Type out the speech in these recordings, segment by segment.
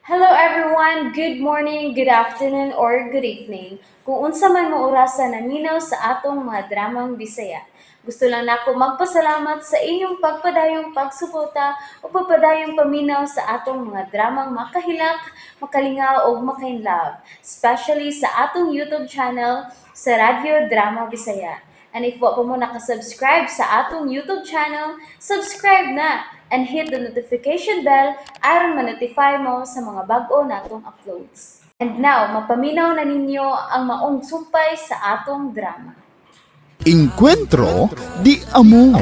Hello everyone! Good morning, good afternoon, or good evening. Kung unsa man mo orasa naminaw sa atong mga dramang Bisaya. Gusto lang nako magpasalamat sa inyong pagpadayong pagsuporta o pagpadayong paminaw sa atong mga dramang makahilak, makalingaw ug makainlove, especially sa atong YouTube channel sa Radyo Drama Bisaya. And if wa pa mo nakasubscribe sa atong YouTube channel, subscribe na and hit the notification bell aron ma-notify mo sa mga bag-o natong uploads. And now, mapaminaw na ninyo ang maong sumpay sa atong drama. Encuentro di Amor.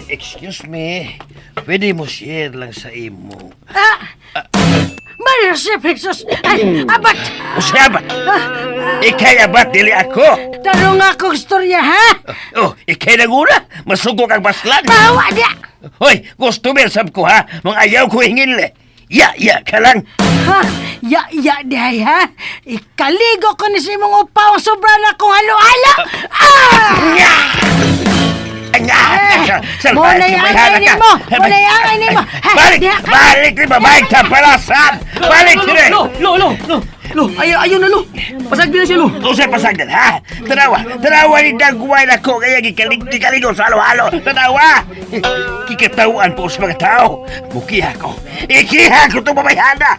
Excuse me, pwede mo share lang sa imo. Maria Josep Jesus! Ay, abat! Usabat! Ikay abat, dili ako! Tarong akong istorya, ha? Oh, ikay naguna! Masugo kang baslan! Bawa niya! Hoy, customer sab ko ha! Mga ayaw ko hingil eh! Ya, ya ka lang! Ha? Ya, ya, dihay, ha? Ikaligo ko ni sa imong upaw ang sobra na kong halo-halo! Ah! Nya! Nya! Mo na yung nimo! Mo na yung nimo! Ha, Balik! diha ka. Balik ni babae ka palasan! Balik sila! Lo, lo, lo, lo, lo, ayaw, ayaw na lo. Pasagdi na siya lo. Usay pasagdan, ha? Tanawa! Tanawa ni Dagway na ko kaya gikalig gikaligo sa halo-halo! Tanawa! Kikatawaan po sa mga tao! Mukiha ko! Ikiha ko itong babayhana!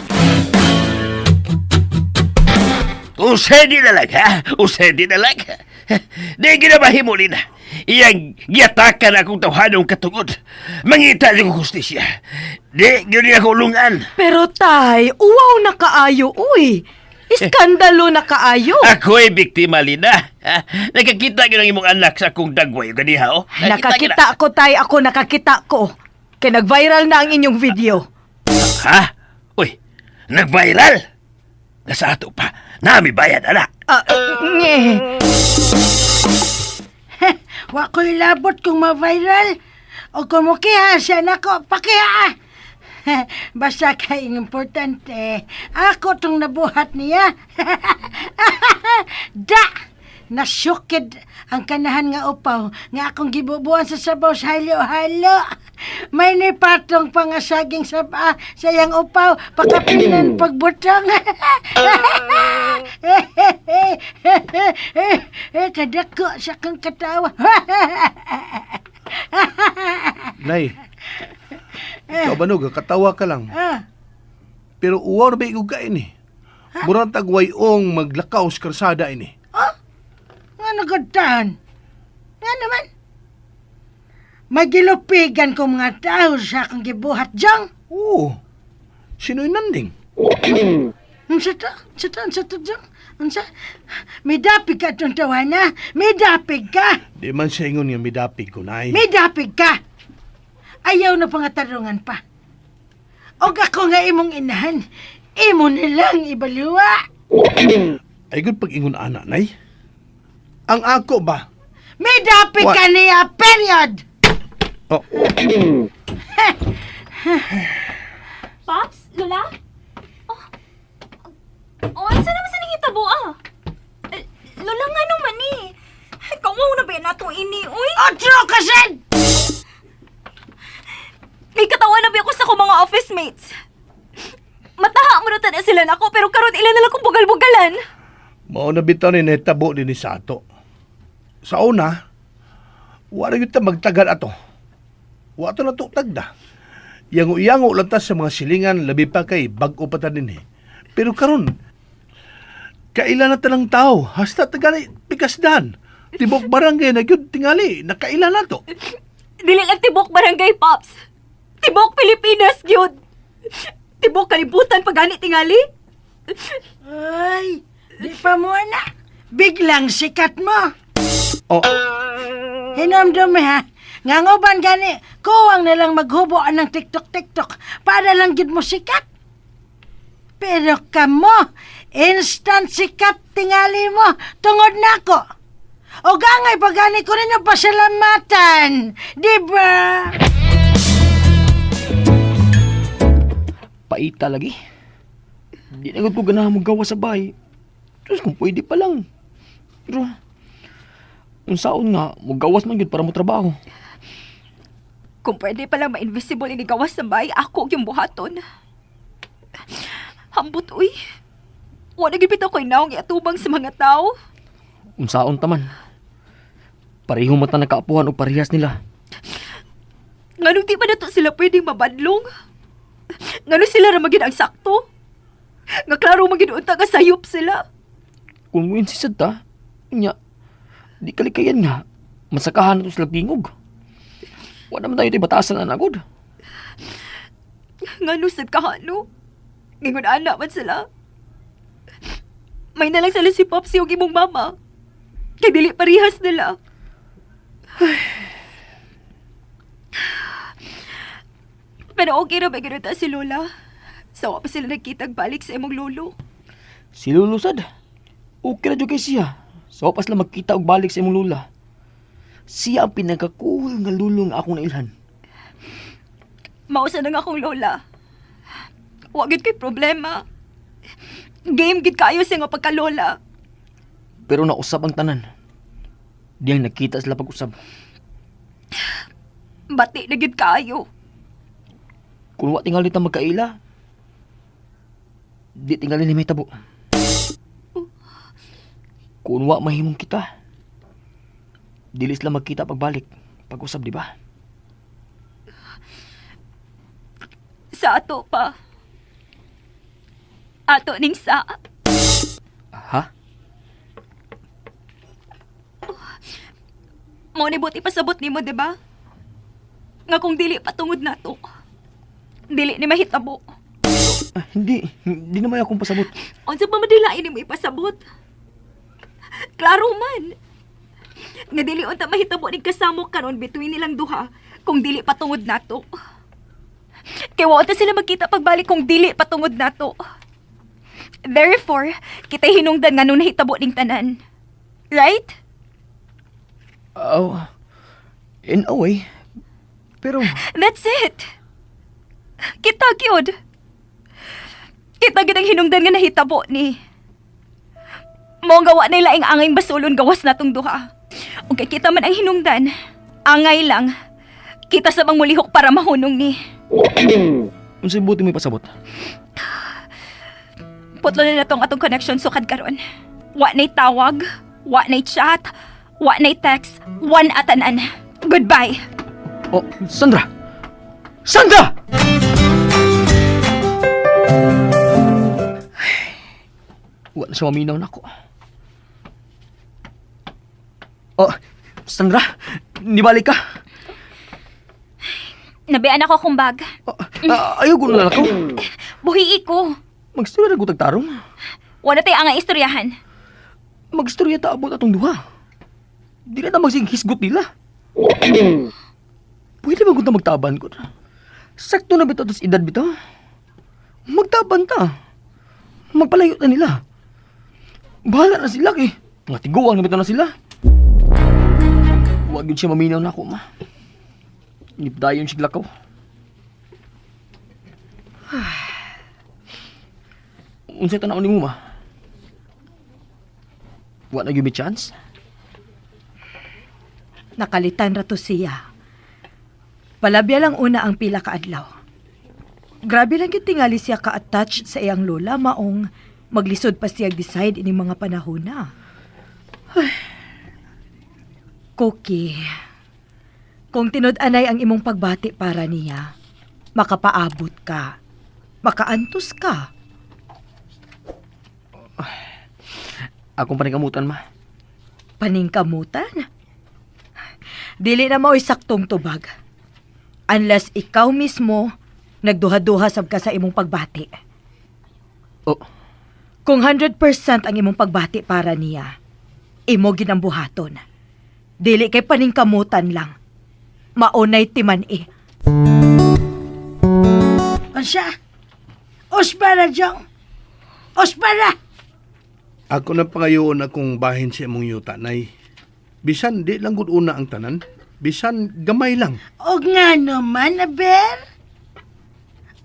Usay di na lang, ha? Usay di na lang. Di ginabahimo ni na. Iyang giyatakan akong tawhanong katungod. Mangita niyo ko hustisya. Di, yun niya ako ulungan. Pero tay, uwaw na kaayo, uy. Iskandalo na kaayo. Ako'y biktima, Lina. Ha? Nakakita gyud ang imong anak sa akong dagway. Ganiha, oh. Nakakita ko, tay, ako nakakita ko. Kay nag-viral na ang inyong video. Ha? Uy, nag-viral? Nasa ato pa. Nami bayad, anak. Ah, nge. Wa ko'y labot kung ma-viral. O kung mukiha siya nako, pakiha! Basta kay ang importante, ako tong nabuhat niya. Da! Nasukid ang kanahan nga upaw nga akong gibubuan sa sabaw sa halo-halo. May nipatong pangasaging saba sa iyang upaw, pakapinan pagbutang. Kadako sa kang katawa. Nay, ikaw ba no, katawa ka lang. Ah, Pero uwaw na ba ikaw kain eh? Murang tagwayong maglakaw sa karsada ini. Oh, nga nagudtahan. Nga naman. Magilupigan ko mga tao sa akong gibuhat, Jong. Oo. Sino'y nanding? Unsa to? Unsa to? Unsa to, Jong? Unsa? May dapig ka itong tawana. May dapig ka. Di man siya ingon nga midapig ko, Nay. May dapig ka. Ayaw na pangatarungan pa. Og ako nga imong inahan, imo nilang ibaliwa. Ay good pag-ingon ana, Nay. Ang ako ba? May dapig What? ka niya, period! Oh, Pops? Lola? Oh, oh, asa naman sa nangitabo ah? Eh, Lola nga naman eh. Kawaw na ba yan natong ini, uy? Otro kasid! May katawa na ba ako sa akong mga office mates? Mataha mo na tanan sila nako, pero karon ilan na lang kong bugal-bugalan. Mao na bitaw ni nahitabo din ni sa ato. Sa una, wala yun ta magtagal ato. Wa to na to tagda. Yango-yango lang ta sa mga silingan, labi pa kay bag-o pa ta din eh. Pero karon, kailan na talang tao, hasta tagali pikasdan. Tibok barangay na gyud tingali, nakailan na to. Dili lang tibok barangay, Pops. Tibok Pilipinas, gyud. Tibok kalibutan pag tingali. Ay, di pa mo na. Biglang sikat mo. Oh, Hinamdumi ha. Nga nguban gani, kuwang na lang maghubo ang TikTok-TikTok para lang gid mo sikat. Pero kamo, instant sikat tingali mo tungod nako. O gangay pagani ko ninyo pasalamatan, di ba? Paita lagi. Di na gud ko ganahan mo sa bahay. Diyos kung pwede pa lang. Pero, unsaon nga, mugawas man gyud para mo trabaho. Kung pwede palang ma-invisible inigawas sa bahay, ako yung buhaton. Ambot, uy. Wala gid bitaw ko'y naong iatubang sa mga tao. Unsaon ta man. Pareho man ta nakaapuhan og parehas nila. Nganong di man nato sila pwedeng mabadlong? Nganong sila ra magid ang sakto? Nga klaro magid unta nga sayop sila. Kung mo insisad ta, nya, di kalikayan nga. Masakahan na to sila tingog. Wala man tayo batasan na nagod. Ngano sad kahano? Ngingon ana man sila. May nalang sila si Popsy ug imong mama. Kay dili parehas nila. Pero okay ra ba gyud ta si Lola? Sawa pa sila nagkitag balik sa imong lolo. Si Lolo sad. Okay ra jud kay siya. So pas lang magkita og balik sa imong lula. Siya ang pinakakuol nga lulo nga akong nailhan. Mausa na nga akong lola. Wa gyud kay problema. Game gid kayo siya nga pagkalola. Pero nausap ang tanan. Diyang nakita sila pag-usab. Bati na gid kayo. Kung wa tingali ta magkaila, di tingali ni may tabo. Kung wa mahimong kita, dili sila magkita pagbalik, pag-usab, di ba? Sa ato pa. Ato ning sa. Ha? Mao ni buti pasabot nimo, di ba? Nga kung dili patungod nato. Dili ni mahitabo. Ah, hindi. Hindi naman akong pasabot. Unsa pa madilain nimo ipasabot? Klaro man. Nga dili unta mahitabo ning kasamo karon between nilang duha kung dili patungod nato. Kay wa unta sila magkita pagbalik kung dili patungod nato. Therefore, kita hinungdan nga nung nahitabo ning tanan. Right? Oh, in a way. Pero, That's it. Kita gyud. Kita gyud ang hinungdan nga nahitabo ni. Mao nga wa nila ang angay basulon gawas natong duha. Ug kay kita man ang hinungdan, angay lang. Kita sa bang mulihok para mahunong ni. unsay buti mo ipasabot? Putlo na natong atong connection sukad karon. Wa na'y tawag, wa na'y chat, wa na'y text, one atanan. Goodbye. Oh, Sandra! Sandra! Ay, wala siya maminaw na ako. Oh, Sandra, nibalik ka. Nabian ako akong bag. Oh, ah, ayaw ko na lang ako. Buhi ko. Magstorya na ko tagtarong. Wala tay angay istoryahan. Magstorya ta abot atong duha. Di na ta magsig hisgot nila. Pwede ba kung ta magtaban ko? Sakto na bitaw tas edad bitaw. Magtaban ta. Magpalayo na nila. Bahala na sila kay. Mga tiguang na bitaw na sila. Huwag yun siya maminaw na ako, ma. Nipdayon siya lakaw. Unsay tanaw nimo, ma? Wa na gyud may chance? Nakalitan ra to siya. Palabya lang una ang pila ka adlaw. Grabe lang gyud tingali siya ka-attach sa iyang lola maong maglisod pa siya decide ining mga panahon na. Cookie, kung tinud-anay ang imong pagbati para niya, makapaabot ka, makaantos ka. Akong paningkamutan, ma. Paningkamutan? Dili na mao'y saktong tubag. Unless ikaw mismo nagduha-duha sab ka sa imong pagbati. Oh, Kung 100% ang imong pagbati para niya, imo ginambuhaton. Dili kay paningkamutan lang. Maunay timan eh. Unsa? Usbara, Jong. Usbara! Ako na pangayoon akong bahin sa imong yuta, Nay. Bisan di lang gud una ang tanan. Bisan gamay lang. Og nga naman, Aber.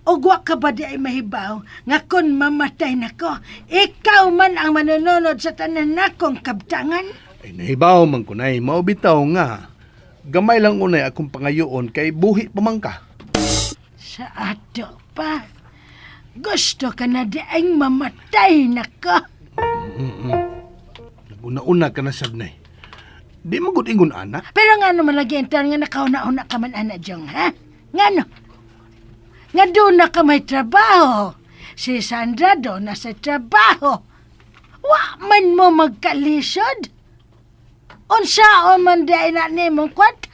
Og wa ka ba di ay mahibaw nga kun mamatay nako, ikaw man ang manunod sa tanan nakong kabtangan? Ay nahibaw man ko, Nay. Mao bitaw nga. Gamay lang unay akong pangayoon kay buhi pa man ka. Sa ato pa. Gusto ka na di ay mamatay na ka. Naguna-una ka na sad, Nay. Di mo gud ingon ana. Pero nga naman lagi ang taon nga nakauna-una ka man, ana Jong, ha? Nga no? Nga doon na ka may trabaho. Si Sandra doon na sa trabaho. Wa man mo magkalisod. Unsaon man di ay na nimong kwarta.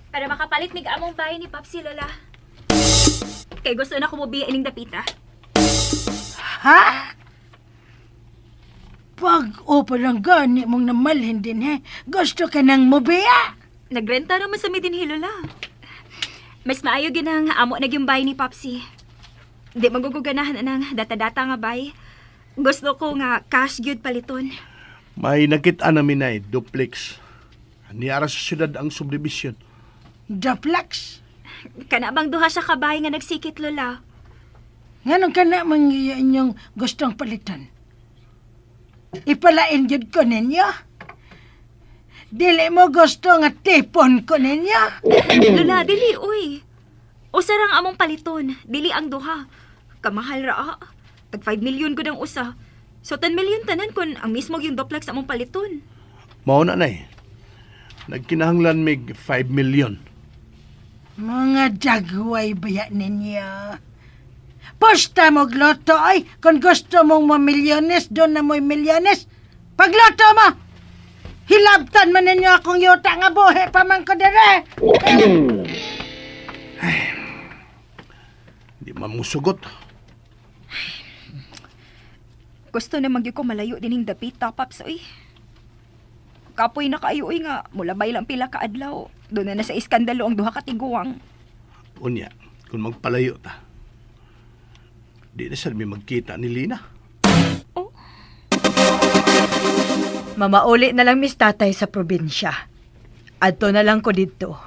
Para makapalit mig among bahay ni Papsi, Lola. Kay gusto na kumubiya ining dapita. Ha? Pag-o pa lang gani mong namalhin din, he. Gusto ka nang mubiya. Nagrenta raman sa midinhi, Lola. Mas maayo ginang amo na yung bahay ni Papsi. Di maguguganahan anang data-data nga bay. Gusto ko nga cash gyud paliton. May nakita namin, Nay, duplex. Niara sa syudad ang subdivision. Duplex. Kana bang duha siya ka bahay nga nagsikit, Lola? Nganong ka na man inyong gustong palitan? Ipalain gyud ko ninyo. Dili mo gusto nga tipon ko ninyo. Lola, dili, uy. Usa rang among paliton, dili ang duha. Kamahal ra ah. Tag 5 million gud ang usa. So 10 million tanan kun ang mismo yung duplex among paliton. Mao na, Nay. Nagkinahanglan mig 5 million. Mga dagway baya ninyo. Posta mo gloto ay kung gusto mong mamilyones, doon na mo'y milyones. Pagloto mo! Hilabtan man ninyo akong yuta nga buhi pa man ko dire. Di man musugot. Gusto na magyud ko malayo dining dapita, Paps, uy. Kapoy na kaayo uy nga mulabay lang pila ka adlaw. Doon na na sa iskandalo ang duha ka tiguang. Unya, kung magpalayo ta. Di na sad mi magkita ni Lina. Oh, Mamauli na lang mis tatay sa probinsya. Adto na lang ko didto.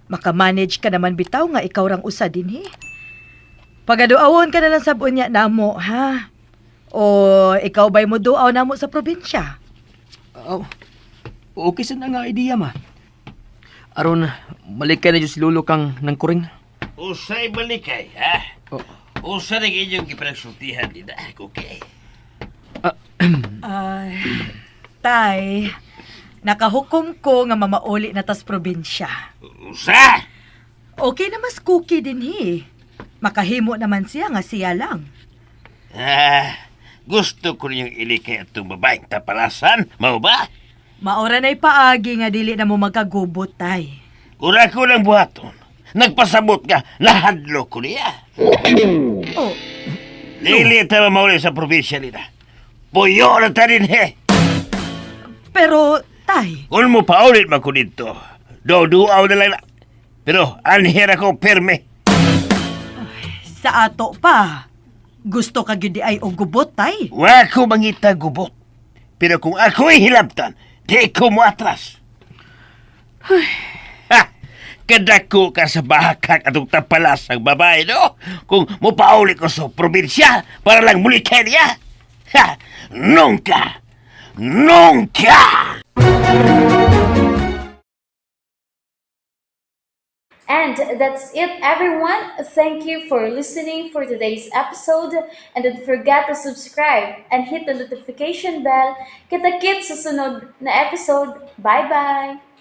Makamanage ka naman bitaw nga ikaw rang usa dinhi. Pagaduawon ka na lang sa unya namo, ha? O ikaw ba'y mo duaw namo sa probinsya? Oh, okay sad na nga idea, ma. Aron, balik ka na dyan si Lolo kang nang kuring. Usay balikay, ha? Oh. Usa na inyong gipanagsultihan nila, okay? Ay, tay, nakahukom ko nga mamauli na tas probinsya. Usa! Okay na mas cookie dinhi. Makahimo naman siya nga siya lang. Ah, gusto ko ninyong ilikay atong babaeng tapalasan, mao ba? Maora na'y paagi nga dili na mo magkagubot, tay. Kung ako lang buhaton, nagpasabot ka, nahadlo ko niya. Oh, Dili ta mauli sa probinsya nila. Puyo na ta din, he. Pero, tay, Kung mo paulit man ko dito, duaw na lang na. Pero anhir ako pirme. sa ato pa, gusto ka gyud di ay og gubot, tay. Wa ko mangita gubot. Pero kung ako'y hilabtan, di ko mo atras. Ha! Kadako ka sa bahakak atong tapalas ang babae, no? Kung mupauli ko sa probinsya para lang muli niya. Ha! Nunca! Nunca! And that's it, everyone. Thank you for listening for today's episode. And don't forget to subscribe and hit the notification bell. Kita-kits sa sunod na episode. Bye-bye!